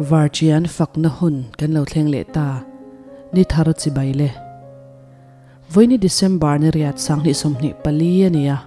Varchian fakna hun kan lo thleng leh ta, ni thar chibai le. Vawiini December ni riat 2024 a ni a,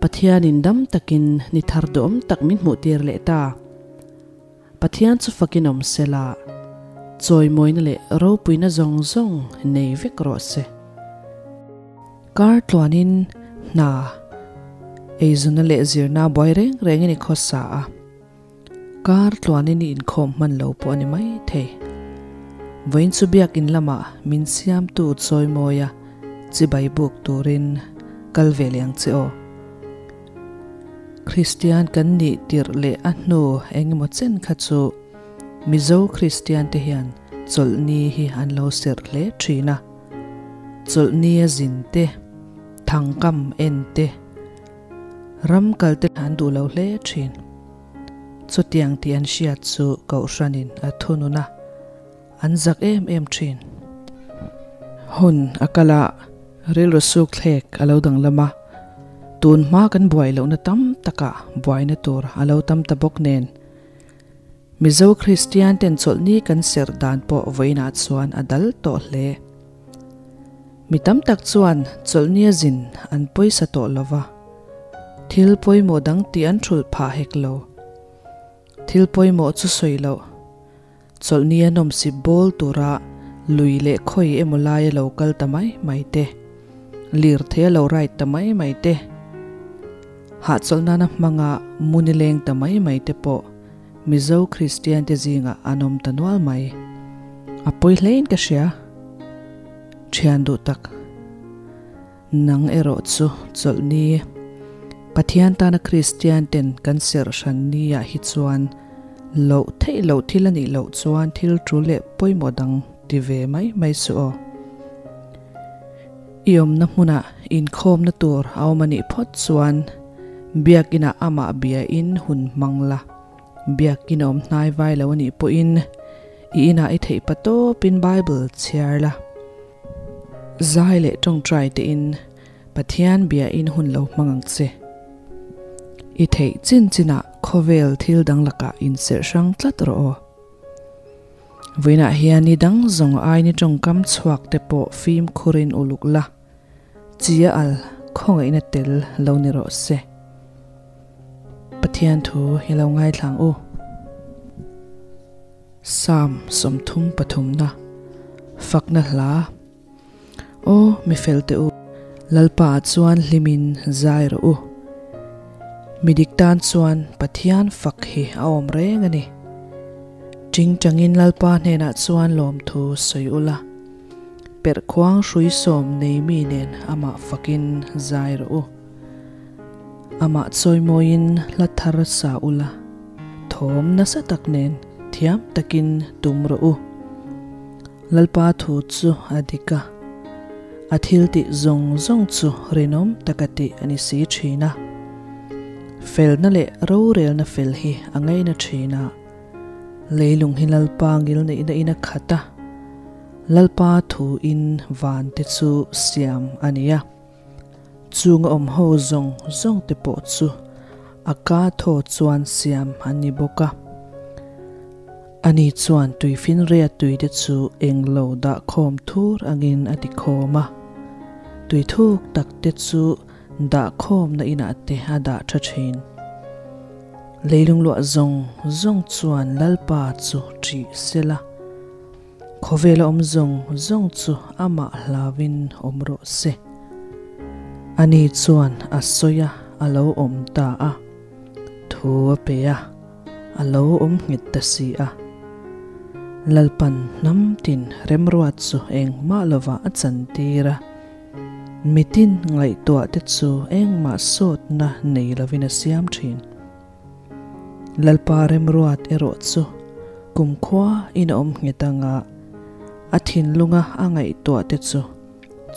Pathianin dam takin ni thar duhawm tak min hmuhtir leh ta. Pathian chu fakin awm sela, chawimawina leh ropuina zawng zawng nei vek rawh se. Kar tluanin hna, eizuna leh zirna buai reng rengin i khawsa a, kar tluanin i inkhawm hman lo pawh a ni mai thei. Vawiin chu biakin lamah min siamtu chawimawia chibai buk turin kal ve leh ang che aw. Kristian kan nih tirh leh a hnu engemaw chen kha chu Mizo Kristian te hian chawlhni hi an lo serh hle thin a. Chawlhni a zin te, thangkam en te, ram kal te an duh lo hle thin. Chutiang tih an hriat chu Kohhranin a thunun a, an zak em em thin. Hun a kal a, rilru suk thlek a lo danglam a, tun hma kan buai lohna tam takah buaina tur a lo tam ta bawk nen. Mizo Kristian ten chawlhni kan serh dan pawh vawiinah chuan a dal tawh hle. Mi tam tak chuan chawlhnia zin an pawisa tawh lo va, thil pawimawh dang tih an thulh phah hek lo. Thil pawimawh chu sawi loh. Chawlhni a nawmsip bawl tura lui leh khawi emaw lai a lo kal ta mai mai te, lirthei a lo ride ta mai mai te, hahchawlh nana hmanga muni leng ta mai mai te pawh Mizo Kristian te zingah an awm ta nual mai. A pawi hlein ka hria. Thian duh tak. Nang erawh chu chawlhni Pathian tana Kristian ten kan serh hran ni ah hi chuan loh theih loh thil a nih loh chuan thil tul leh pawimawh dang ti ve mai mai suh aw. I awmna hmunah inkhawmna tur a awm a nih phawt chuan Biakinah amah bia in hun hmang la, Biakin a awm hnai vai lo a nih pawhin i inah i theih patawpin Bible chhiar la. Zai leh tawngtai tein Pathian bia in hun lo hmang ang che. I theih chin chinah khawvel thil dang lakah inserh hrang tlat rawh aw. Vawiinah hian ni dang zawng aini tawngkam chhuak te pawh fimkhurin uluk la, chi a al khawngaihna tel lo ni rawh se. Pathian thu hi lo ngaithlang u. Psalm 33 na Fakna hla Aw mi felte u, Lalpa ah chuan hlimin zai rawh u. Mi dik tan chuan Pathian fak hi a awm reng a ni. Ting tangin Lalpa hnenah chuan lawmthu sawi ula, perhkhuang hrui sawm nei mi nen amah fakin zai rawh u. Amah chawimawiin hla thar sa ula. Thawm nasa tak nen thiam takin tum rawh u. Lalpa thu chu a dik a, a thil tih zawng zawng chu rinawm taka tih a ni si thin a. Felna leh rorelna fel hi a ngaina thin a, leilung hi Lalpa ngilneihna in a khat a, Lalpa thu in van te chu siam a ni a. Chung a awm ho zawng zawng te pawh chu a ka thaw chuan siam an ni bawk a. Ani chuan tuifinria tui te chu englo dah khawm thur angin a ti khawm a. Tui thuk tak te chu dah khawmna inah te a dah tha thin. Leilung luah zawng zawng chuan Lalpa chu ṭih sela. Khawvela awm zawng zawng chu amah hlauin awm rawh se. Ani chuan a sawi a, a lo awm ta a. Thu a pe a, a lo awm nghet ta si a. Lalpan hnam tin remruat chu engmah lovah a chantir a. Mitin ngaihtuah te chu engmah sawtna nei lovin a siam thin. Lalpa remruat erawh chu kumkhua in a awm nghet anga a thinlunga a ngaihtuah te chu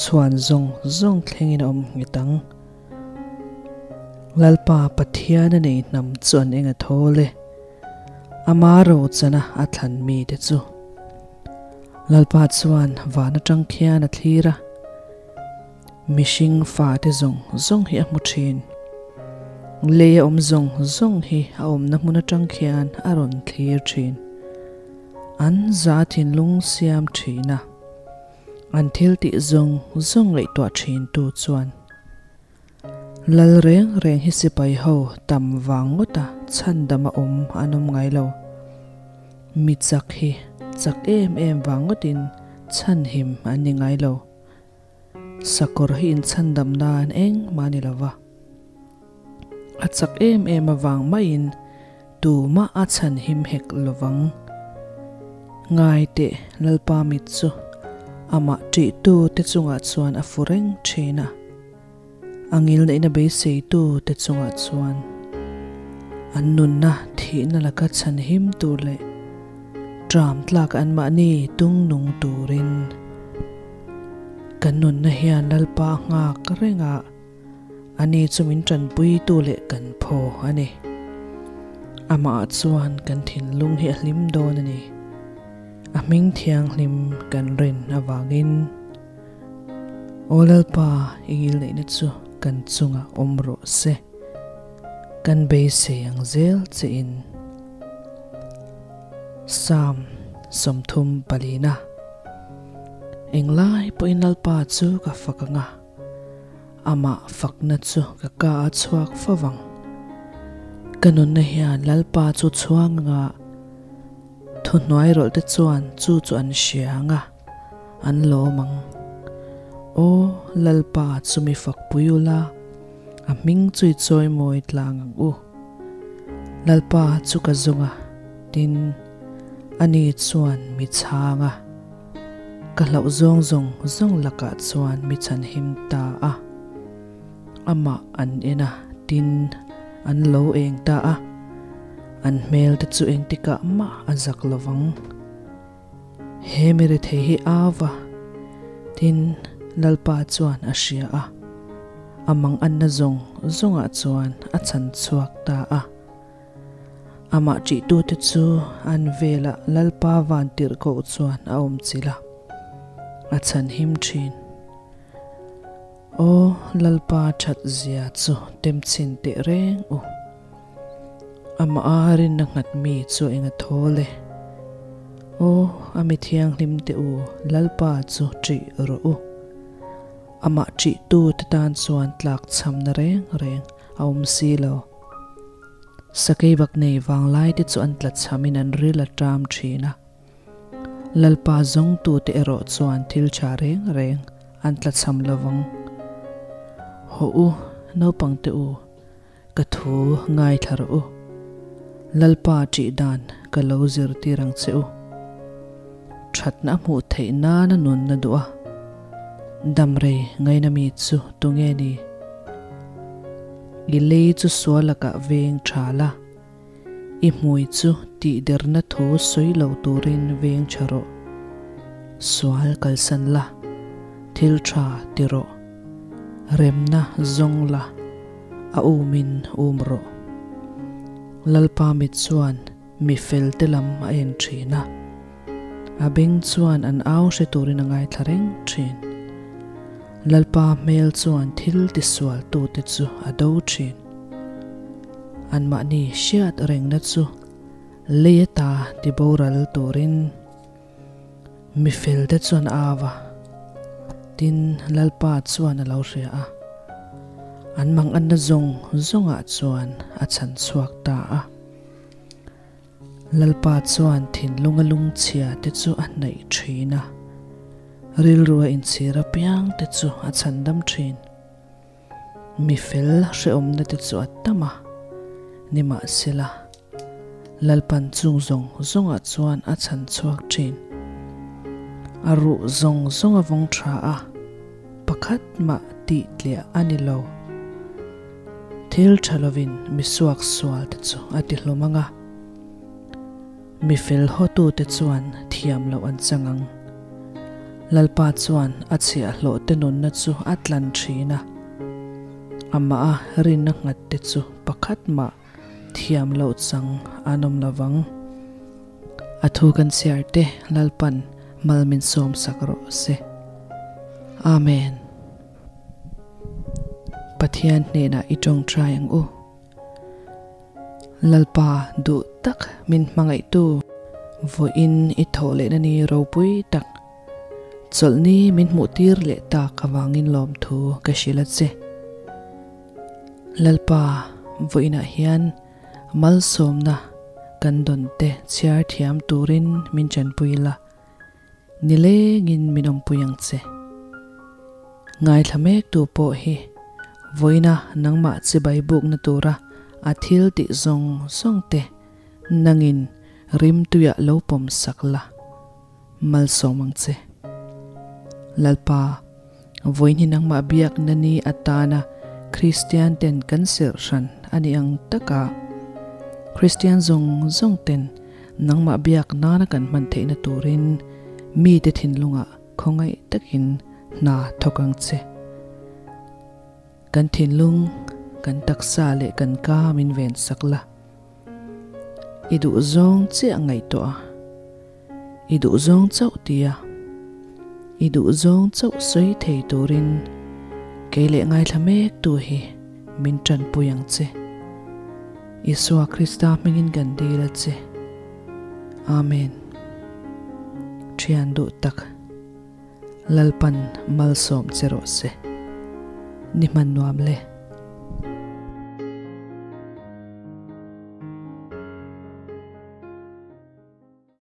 chhuan zawng zawng thlengin a awm nghet ang. Lalpa Pathian a nei hnam chu an eng a thawl e, ama rochana a thlan mi te chu. Lalpa chuan van atang khian a thlir a. Mihring fate zawng zawng hi a hmu thin. Lei a awm zawng zawng hi a awmna hmun atang khian a rawn thlir thin. An za thinlung siam thin a, an thil tih zawng zawng ngaihtuah thin tu chuan Lal reng reng hi sipai ho tam vang ngawta chhandam a awm an awm ngai lo. Mi chak hi chak em em vang ngawtin chhanhim an ni ngai lo. Sakawr hi inchhandam nan engmah a ni lo va. A chak em em avang maiin tumah a chhanhim hek lovang. Ngai teh Lalpa mit chu amah ṭihtu te chungah chuan a fu reng ṭhin a. A ngilneihna beiseitu te chungah chuan an nunna thihna laka chhanhim tur leh ṭam tlak anmahni tungnung turin kan nunna hian Lalpa a nghak reng a, ani chu min ṭanpuitu leh kan phaw a ni. Amahah chuan kan thinlung hi a hlim dawn a ni. A hming thianghlim kan rin avangin. Aw Lalpa, i ngilneihna chu kan chungah awm rawh se. Kan beisei ang zel che in. Psalm 34 Englai pawhin Lalpa chu ka fak ang a, amah fakna chu ka ka a chhuak fo vang. Ka nunna hian Lalpa chu chhuang anga thuhnuai rawlh te chuan chu chu an hria ang a. An lawm ang. Aw Lalpa chu mi fak pui ula, a hming chu i chawi mawi tlang ang u. Lalpa chu ka zawng a, tin, ani chuan mi chhang a. Ka hlauh zawng zawng zawng lakah chuan mi chhanhim ta a. Amah an en a, tin, an lo eng ta a. An hmel te chu engtikah mah a zak lovang. He mi rethei hi au va, tin Lalpa chuan a hria a, a manganna zawng zawngah chuan a chhan chhuak ta a. Amah ṭihtute chu an velah Lalpa vantirh koh chuan a awm chilh a, a chhan him ṭhin. Aw Lalpa ṭhat zia chu temchhin teh reng u. Amah a rinna nghat mi chu eng a thawl e. Aw, a mi thianghlim te u, Lalpa chu ṭih rawh u. Amah ṭihtu te tan chuan tlak chhamna reng reng a awm si lo. Sakei bak nei vanglai te chu an tla chhamin an ril a ṭam ṭhin a. Lalpa zawngtu te erawh chuan thil ṭha reng reng an tla chham lovang. Hawh u, naupang te u. Ka thu ngaithla rawh u. Lalpa ṭih dan ka lo zirtir ang che u. Ṭhatna a hmuh theih nana nunna duh a, damrei ngaina mi chu tunge ni? I lei chu sual lakah veng ṭha la, i hmui chu tihderna thu sawi lo turin veng ṭha rawh. Sual kalsan la, thil ṭha ti rawh. Remna zawng la. A umin um rawh. Lalpa mit chuan mi fel te lam a en thin a, a beng chuan an au hre turin a ngaithla reng thin. Lalpa hmel chuan thil tisual tute chu a do thin. Anmahni hriat rengna chu lei ata tiboral turin Mi felte chuan a au a, tin Lalpa chuan a lo hria a, an manganna zawng zawngah chuan a chhan chhuak ta a. Lalpa chuan thinlunga lungchhia te chu a hnaih thin a, rilrua inchhir apiang te chu a chhandam thin. Mi fel hrehawmna te chu a tam a, nimahsela, Lalpan chung zawng zawngah chuan a chhan chhuak thin. A ruh zawng zawng a vawng tha a, pakhat mah tih tliah a ni lo. Thil tha lovin mi suak sual te chu a ti hlawm ang a, mi fel hawtute chuan thiam loh an chang ang. Lalpa chuan a chhiahhlawh te nunna chu a tlan thin a, amah a rinna nghat te chu pakhat mah thiam loh chang an awm lo vang. A thu kan chhiar te Lalpan mal min sawm sak rawh se. Amen. Pathian hnenah i tawngtai ang u. Lalpa duh tak min hmangaihtu. Vawiin i thawh lehna ni ropui tak chawlhni min hmuh tir leh tak avangin lawmthu ka hrilh a che. Lalpa, vawiinah hian malsawmna kan dawn te chhiar thiam turin min chanpui la, nilengin min awmpui ang che. Ngaithla mek tu pawh hi vawiina nangmah chibai bukna tura a thil tih zawng zawng te nangin rimtuiah lo pawm sak la, malsawm ang che. Lalpa, vawiin hi nangmah biakna ni atana Kristian ten kan serh hran a ni ang taka Kristian zawng zawng ten nangmah biak nana kan hman theihna turin mite thinlungah khawngaih takin hna thawk ang che. Kan thinlung, kan taksa leh kan ka min ven sak la. I duhzawng chiah ngaihtuah a, i duhzawng chauh ti a, i duhzawng chauh sawi thei turin kei leh ngaithla mek tu hi min tanpui ang che. Isua Krista hmingin kan dil a che. Amen. Thian duh tak, Lalpan malsawm che rawh se. Ni hman nuam le.